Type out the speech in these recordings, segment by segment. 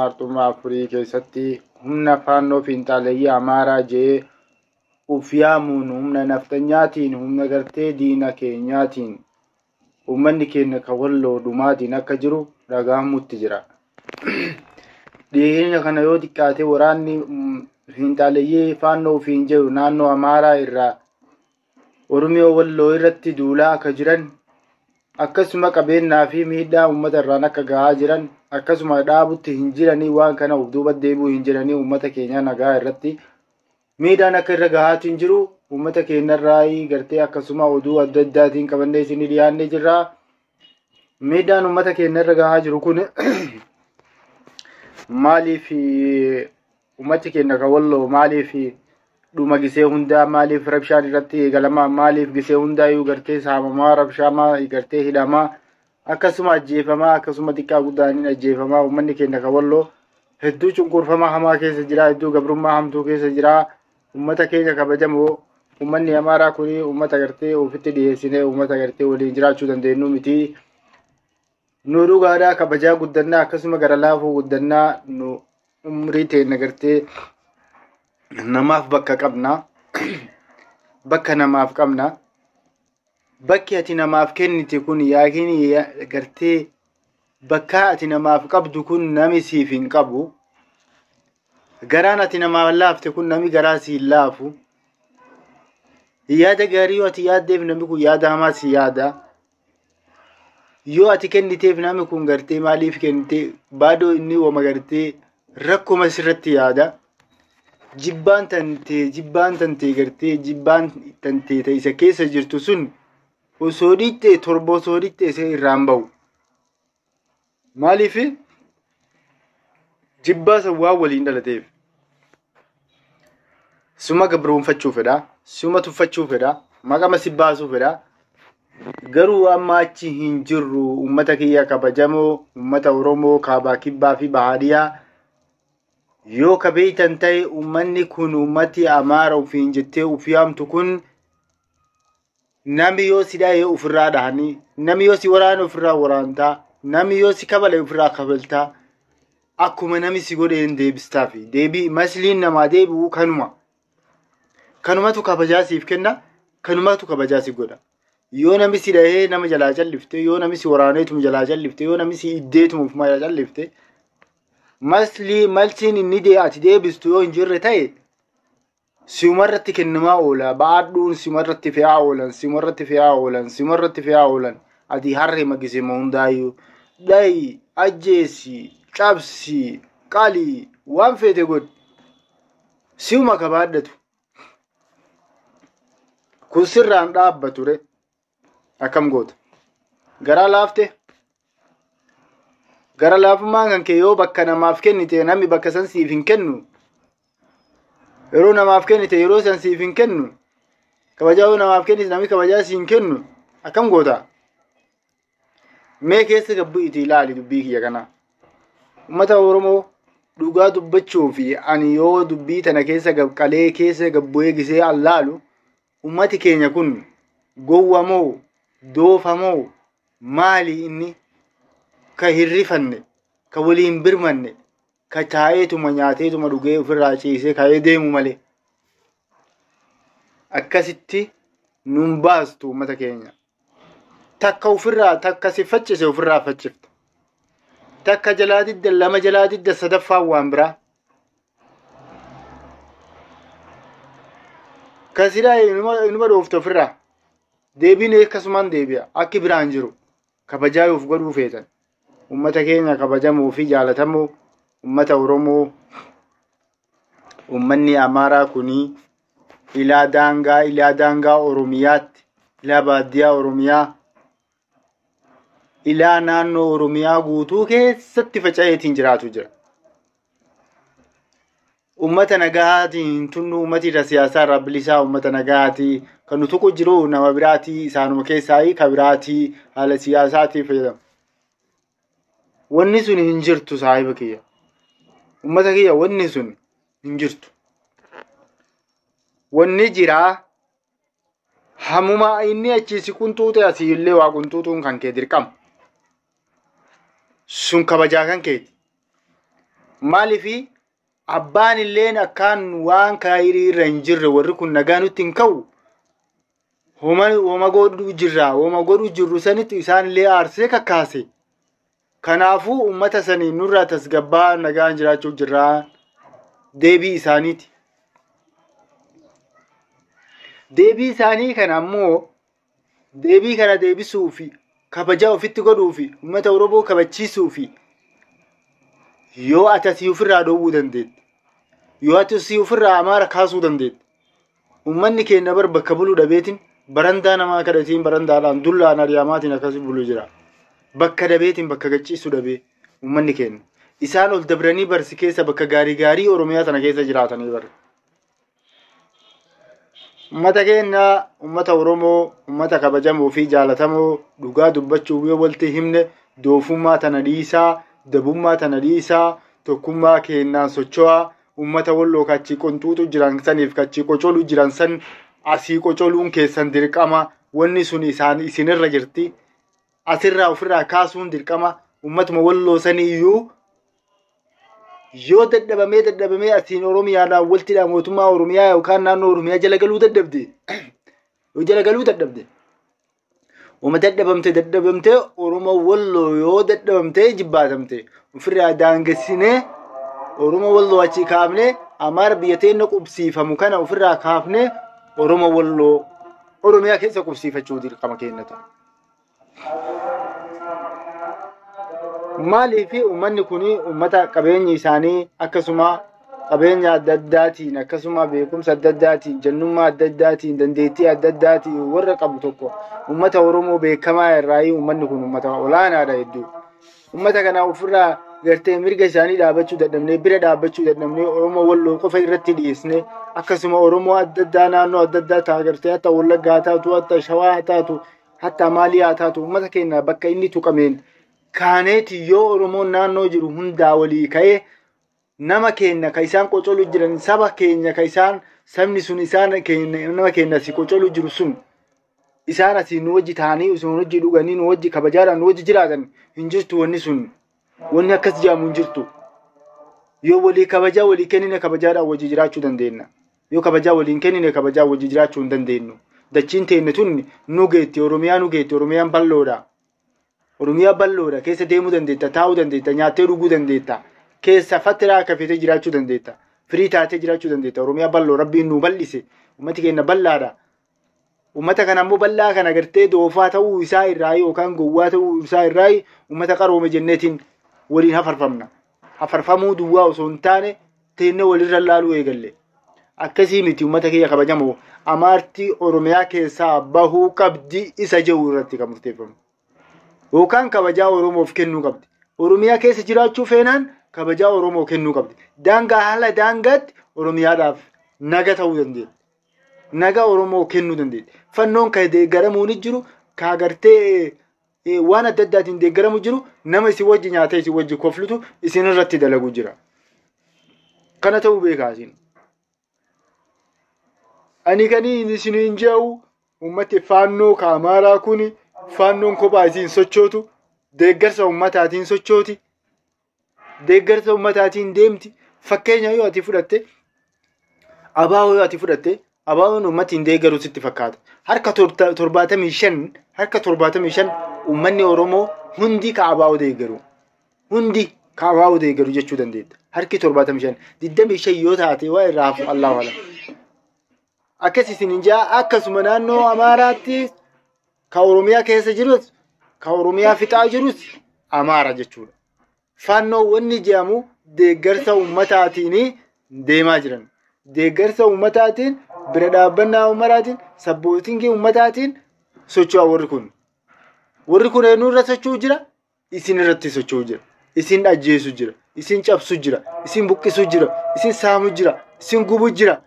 Arxummaa Afurii keessatti humna faannoo fiinxaaleeyyii Amaaraa jee uf yaamuun humna naftanyaatiin humna gartee diina keenyaatiin uummanni keenya kan Walloo dhumaatiin akka jiru dhagahamutti jira. Dhiyeenya kana yoo xiqqaate waraanni fiinxaaleeyyii faannoo ofiin jedhu naannoo Amaaraa irraa Oromiyaa Walloo irratti duulaa akka jiran, akkasuma qabeenyaa fi miidhaa uummata irraan akka gahaa jiran, akkasuma dhaabutti hin jiranii, waan kana of duuba deebi'uu hin jiranii, uummata keenya nagaa irratti miidhaan akka irra gahaatiin jiru uummata keenya irraa gartee akkasuma oduu adda addaatiin qabannee isinii dhiyaannee jirra. Miidhaan uummata keenya irra gahaa jiru kun maaliif uummati keenya kan Walloo maaliif dhuma gisee hundaa, maaliif rabshaan irratti eegalamaa, maaliif gisee hundaayyuu gartee saamamaa, rabshaamaa, gartee hidhamaa, akkasuma ajjeefamaa, akkasuma xiqqaa guddaan ajjeefamaa? Uummanni keenya kan Walloo hedduu cunqurfamaa hamaa keessa jira, hedduu gabrummaa hamtuu keessa jira. Uummata keenya kabajamoo, uummanni Amaaraa kun uummata gartee ofitti dhiyeessinee uummata gartee waliin jiraachuu dandeenyu miti. Nu dhugaadhaa kabajaa guddannaa, akkasuma gara laafuu guddannaa, nu umrii teenya gartee namaaf bakka qabna. Bakka namaaf qabna. Bakki ati namaaf kennite kun yaakiin gartee bakka ati namaaf qabdu kun nami siif hin qabu. Garaan ati namaaf laafte kun nami garaa si hin laafu. Yaada gaarii yoo ati yaaddeef namni kun yaada hamaa si yaada. Yoo ati kenniteef namni kun gartee maaliif kennite baadoo inni wama gartee rakkuma sirratti yaada. Jibbaan tantee, jibbaan tantee gartee jibbaan tantee ta isa keessa jirtu sun osoo dhiittee torba osoo dhiittee isa irraan bahu. Maaliif jibbaa san waan waliin dhalateef. Suma gabroonfachuu fedha, suma tuffachuu fedha, maqama si baasuu fedha. Garuu amma achi hin jirru. Uummata kiyya kabajamoo, uummata Oromoo kaabaa, kibbaa fi bahaadhiyaa, yoo kabeeytan ta'e, uummanni kun, uummati Amaara ofiin jettee uf yaamtu kun, nami yoo si dhahee ofirraa dhahanii, nami yoo si waraane ofirraa waraantaa, nami yoo si kabale ofirraa kabaltaa, akkuma nami si godheen deebistaafi. Deebii masliin namaa deebi'u kanuma. Kanumatu kabajaa siif kenna, kanumatu kabajaa si godha. Yoo nami si dhahee nama jalaa callifte, yoo nami si waraaneetuma jalaa callifte, yoo nami si iddeetuma ofuma jalaa callifte, maslii malsiin inni dee ati deebistu yoo hin jirre ta'e, siumarratti kennamaa oola. Ba'aadhuun siumarratti fe'aa oolan, siumarratti fe'aa oolan, siumarratti fe'aa oolan. Ati harree magisema hundaayyuu dhayi, ajjeesi, cabsi, qali, waan feete godhi, siuma kabaadhatu kun sirraan dhaabbatu re. Akkam goota? Garaa laafte, gara laafummaan kan kee yoo bakka namaaf kennite namni bakka san siif hin kennu. Yeroo namaaf kennite yeroo san siif hin kennu. Kabajaa yoo namaaf kennite namni kabajaa siif hin kennu. Akkam goota? Mee keessa gabbu'itii ilaali dubbii kiyya kana. Uummata Oromoo, dhugaa dubbachuu fi ani yoo dubbii tana keessa qalee keessa gabbu'ee gisee allaalu, uummati keenya kun gowwamoo, doofamoo, maali inni ka hirrifanne, ka waliin birmanne, ka taa'eetuma nyaateetuma dhugee ofirraa ciisee ka'ee deemu malee? Akkasitti nun baastu uummata keenya. Takka ofirraa takka si faccise ofirraa faccifta. Takka jalaa didda, lama jalaa didda, sadaffaan waan biraa. Ka silaa inuma dhoofte ofirraa. Deebiin akkasumaan deebi'a. Akki biraan jiru. Kabajaa of godhuu feetan. Uummata keenya kabajamoo fi jaalatamoo, uummata Oromoo, uummanni Amaaraa kunii ilaa daangaa, ilaa daangaa Oromiyaatti, ilaa baadiyyaa Oromiyaa, ilaa naannoo Oromiyaa guutuu keessatti faca'eetiin jiraatu jira. Uummata nagahaatiin tunnu, uummati irra siyaasaa irraa bilisaa, uummata nagahaatii kan nu tuqu jiru nama biraatii, isaanuma keessaa ka biraatii haala siyaasaatii fayyadamu. Wanni sun hin jirtu, saahiba kiyya. Uummata kiyya, wanni sun hin jirtu. Wanni jiraa hamuma inni achii si qunxuute asii illee waa qunxuutuun kan kee dirqama. Sun kabajaa kan keeti. Maaliifi abbaan illeen akkaan waan kaayirii irra hin jirre warri kun nagaa nutti hin ka'u. Homa godhuu jirra, homa godhuu jirru sanitti isaan illee aarsee kakkaase. Kanaafuu uummata sanii nurraa tasgabbaa nagaan jiraachuu jirraa deebii isaaniiti. Deebii isaanii kana ammoo deebii kana deebisuu fi kabajaa ofitti godhuu fi uummata Oromoo kabachiisuu fi yoo ati asii ofirraa dhoowwuu dandeette, yoo ati asii ofirraa Amaara kaasuu dandeette, uummanni keenya bar bakka buluu dhabeetiin barandaa namaa kadhatiin barandaadhaan dullaan ari'amaatiin akkasii buluu jira. Bakka dhabeetiin bakka gachiisu dhabee uummanni keenya. Isaan ol dabranii barsi keessa bakka gaarii gaarii Oromiyaa tana keessa jiraatanii bara. Uummata keenya, uummata Oromoo, uummata kabajamoo fi jaalatamoo dhugaa dubbachuuf yoo walitti himne doofummaa tana dhiisaa, dabummaa tana dhiisaa, tokkummaa keenyaan socho'aa, uummata Walloo kachii qonxuuxu jiran saniif kachii qocoluu jiran san asii qocoluun keessan dirqama, wanni sun isaan isinirra jirti. Asirraa ofirraa kaasuun dirqama uummatuma Walloo saniiyyuu yoo dadhabamee dadhabamee asiin Oromiyaadhaan waltidha mootummaa Oromiyaa yookaan naannoo Oromiyaa jala galuu dadhabde, yoo jala galuu dadhabde, uma dadhabamte dadhabamte Oromoo Walloo yoo dadhabamte jibbaatamte ofirraa daangessinee Oromoo Walloo achii kaafnee Amaara biyya teenya qubsiifamu kana ofirraa kaafnee Oromoo Walloo Oromiyaa keessa qubsiifachuu dirqama keenya ta'a. Maaliif uummanni kun uummata qabeenyi isaanii akkasuma qabeenya adda addaatiin akkasuma beekumsa adda addaatiin jannummaa adda addaatiin dandeettii adda addaatiin warra qabu tokko uummata Oromoo beekamaa irraa uummanni kun uummata olaanaadha hedduu. Uummata kana ofirraa gartee mirga isaanii dhaabachuu dadhabnee bira dhaabbachuu dadhabnee Oromoo Walloo qofa irratti dhiyeessine akkasuma Oromoo adda addaa naannoo adda addaa ta'a gartee hatta Wallaggaa taatu hatta Shawaa taatu hatta Maalii haa taatu uummata keenya bakka inni tuqameen kaaneeti yoo Oromoon naannoo jiru hundaa walii ka'ee nama keenya ka isaan qocolu jiran saba keenya ka isaan sabni sun isaan nama keenya si qocolu jiru sun isaan asii nu wajji ta'anii isin wajji dhuganii nu wajji kabajaadhaan nu wajji jiraatan hin jirtu wanni sun wanni akkas jedhamu hin jirtu. Yoo walii kabajaa walii kennine kabajaadhaan wajji jiraachuu dandeenya. Yoo kabajaa waliin kennine kabajaa wajji jiraachuu hin dandeenyu. Dachiin teenne tun nu geetti Oromiyaa nu geetti Oromiyaan bal'oodha. Oromiyaa bal'oodha keessa deemuu dandeetta, taa'uu dandeetta, nyaattee dhuguu dandeetta, keessa fattiraa akka feetee jiraachuu dandeetta, firii taatee jiraachuu dandeetta. Oromiyaa bal'oo rabbiin nu bal'ise, uummati keenya bal'aadha. Uummata kana ammoo bal'aa kana gartee doofaa ta'uu isaa irraa yookaan gowwaa ta'uu isaa irraa uummata qaroome jenneetiin waliin hafarfamna. Hafarfamuu duwwaa osoo hin taane teennee walirra laaluu eegalle. Akkasii miti uummata kiyya kabajamoo Amaartii Oromiyaa keessaa bahuu qabdi isa jedhu irratti kan murteeffamu. Yookaan kabajaa Oromoof kennuu qabdi. Oromiyaa keessa jiraachuu feenaan kabajaa Oromoo kennuu qabdi. Daangaa haala daangaatti Oromiyaadhaaf naga ta'uu dandeetti. Naga Oromoo kennuu dandeetti. Fannoon kan deeggaramuu ni jiru, ka gartee waan adda addaatiin deeggaramu jiru, nama isin wajji nyaatee isin wajji koflutu isin irratti dalagu jira. Kana ta'uu beekaa isin. Ani kan isiniin jedhu uummati faannoo ka Amaaraa kuni faannoon kophaa isiin sochootu deeggarsa uummataatiin sochooti. Deeggarsa uummataatiin deemti. Fakkeenya yoo ati fudhatte abaaboo yoo ati fudhatte abaaboon uummati hin deeggaru sitti fakkaata. Harka 75 harka 75 uummanni Oromoo hundi ka abaaboo deeggaru. Hundi ka abaaboo deeggaru jechuu dandeetta. Harki 75 25 yoo taate waa irraa hafu Allahu alam. Akkas isin hin jaa akkasuma naannoo Amaaraatti ka Oromiyaa keessa jirus ka Oromiyaa fixaa jirus Amaara jechuudha. Faannoo wanni jedhamu deeggarsa uummataatiin deemaa jiran. Deeggarsa uummataatiin bira dhaabbannaa uummataatiin sabbootingii uummataatiin socho'a warri kun. Warri kun eenyurra socho'u jira? Isin irratti socho'u jira. Isin ajjeesu jira. Isin cabsu jira. Isin buqqisu jira. Isin saamu jira. Isin gubu jira.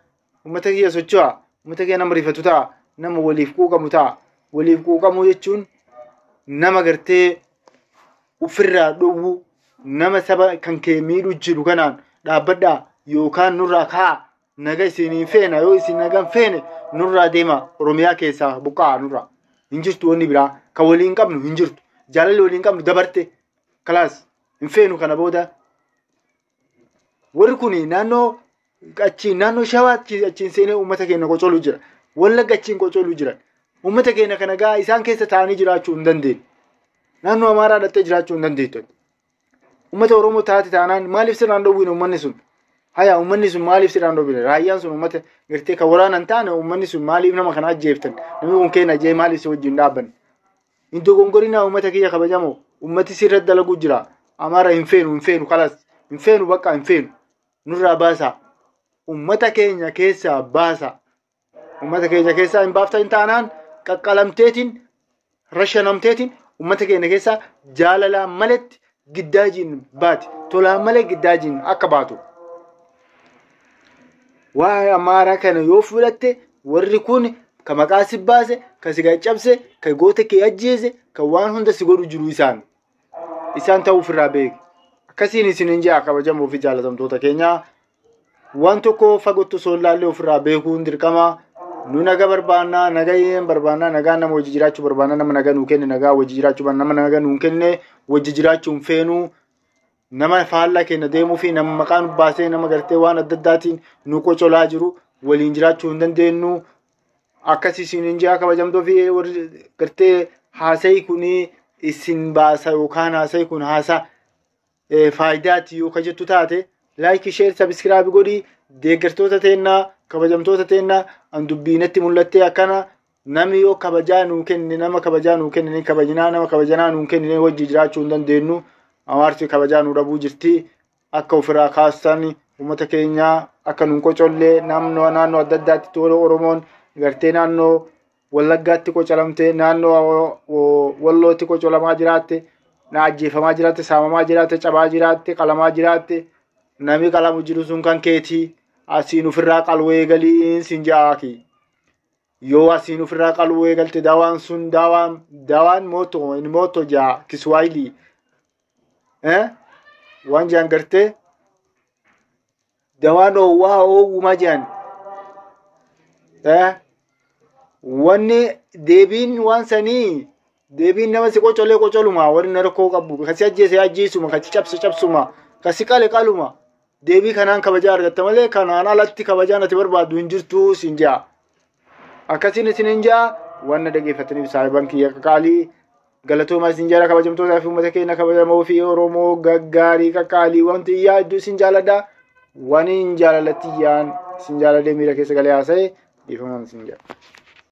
Uummata kiyya socho'a. Uummata kiyya nama rifatu ta'a. Nama waliif quuqamu ta'a. Waliif quuqamuu jechuun nama gartee ofirraa dhowwu nama saba kan kee miidhu jiru kanaan dhaabbadhaa yookaan nurraa kaa'a naga isin feena yoo isin nagaan feene nurraa deema Oromiyaa keessaa buqqaa'a nurraa hin jirtu wanni biraa kan waliin qabnu hin jirtu jaalalli waliin qabnu dabarte kalaas hin feenu kana booda Warri kun naannoo achiin naannoo Shawaa achiin seenee uummata keenya qocoluu jira. Wallagga achiin qocoluu jiran. Uummata keenya kana gaa isaan keessa taa'anii jiraachuu hin dandeenye. Naannoo Amaaraa dhattee jiraachuu hin dandeettu. Uummata Oromoo taate taanaan maaliif sirnaan dhoowwine uummanni sun? Haya, uummanni sun maaliif sirnaan dhoowwine? Raayyaan sun uummata gartee kan waraanan taane, uummanni sun maaliif nama kana ajjeeftan? Namni kun keenya ajjee maaliif si wajjin dhaabban? Hin dogongorinaa, uummata kiyya kabajamoo. Uummati sirratti dalaguu jira. Amaara hin feenu, hin feenu, kalas hin feenu, bakka hin feenu. Nurraa baasaa. Uummata keenya keessaa baasaa. Uummata keenya keessaa hin baaftan taanaan qaqqalamteetiin rashanamteetiin uummata keenya keessaa jaalalaan maletti giddaajiin baati. Tolaan malee giddaajiin akka baatu. Waa'ee Amaaraa kana yoo fudhatte, warri kun ka maqaa si baase, ka si caccabse, ka goota kee ajjeese, ka waan hunda si godhu jiru isaan. Isaan ta'uu ofirraa beeki. Akkasiin isin hin jaa, kabajamoo fi jaalatamtoota keenyaa. Waan tokko fagootti osoo hin laallee ofirraa beekuun dirqama. Nu naga barbaannaa, naga hin barbaannaa, nagaan nama wajji jiraachuu barbaannaa, nama nagaa nuu kenne nagaa wajji jiraachuu barbaannaa, nama nagaa nuu kenne wajji jiraachuu hin feenu. Nama faallaa keenya deemuu fi nama maqaa nu baasee, nama gartee waan adda addaatiin nu qocolaa jiru waliin jiraachuu hin dandeenyu. Akkasii isin hin jaa, kabajamtoo fi warri gartee haasayi kuni isin baasa yookaan haasayi kun haasaa faayidaati yoo ka jettu taate, like, share, subscribe godhii. Deeggartoota teennaa, kabajamtoota teennaa, an dubbiinatti mul'attee akkana, namni yoo kabajaa nuu kenne, nama kabajaa nuu kenne ni kabajinaa, nama kabajanaa nuu kenne wajji jiraachuu hin dandeenyu. Amaarti kabajaa nuu dhabuu jirti. Akka ofirraa kaasan, uummata keenyaa akka nuun qocollee, naannoo naannoo adda addaatti tola Oromoon gartee naannoo Wallaggaatti qocalamtee, naannoo Wallootti qocolamaa jiraatte, na ajjeefamaa jiraatte, saamamaa jiraatte, cabaa jiraatte, qalamaa jiraatte, namni qalamu jiru sun kan keetii. Asiin ofirraa qaluu eegaliin sin jaaki. Yoo asiin ofirraa qaluu eegalte, daawaan sun daawaan moto ni moto jaa Kiswahili. Eh? Waan jaan gartee dawaan oowwaa oowwumaa jaan. Eh? Wanni deebiin waan sanii, deebiin nama si qocolee qocoluma, warri na rakkoo qabu kasi ajjeese ajjeesuma, kasi cabse cabsuma, kasi qale qaluma. Deebii kanaan kabajaa argatta malee kanaan alatti kabajaan ati barbaaddu hin jirtu sin jaa. Akkasiin isin hin jaa. Wanna dhageeffataniif saahiban kiyya qaqaalii galatoomaa isin jala, kabajamtootaa fi uummata keenya kabajamoo fi Oromoo gaggaarii qaqqaalii, wanti iyyaa hedduu isin jaaladha. Waan hin jaalalatti iyyaan isin jaaladee miira keessa galee haasa'e dhiifamaan isin jaa.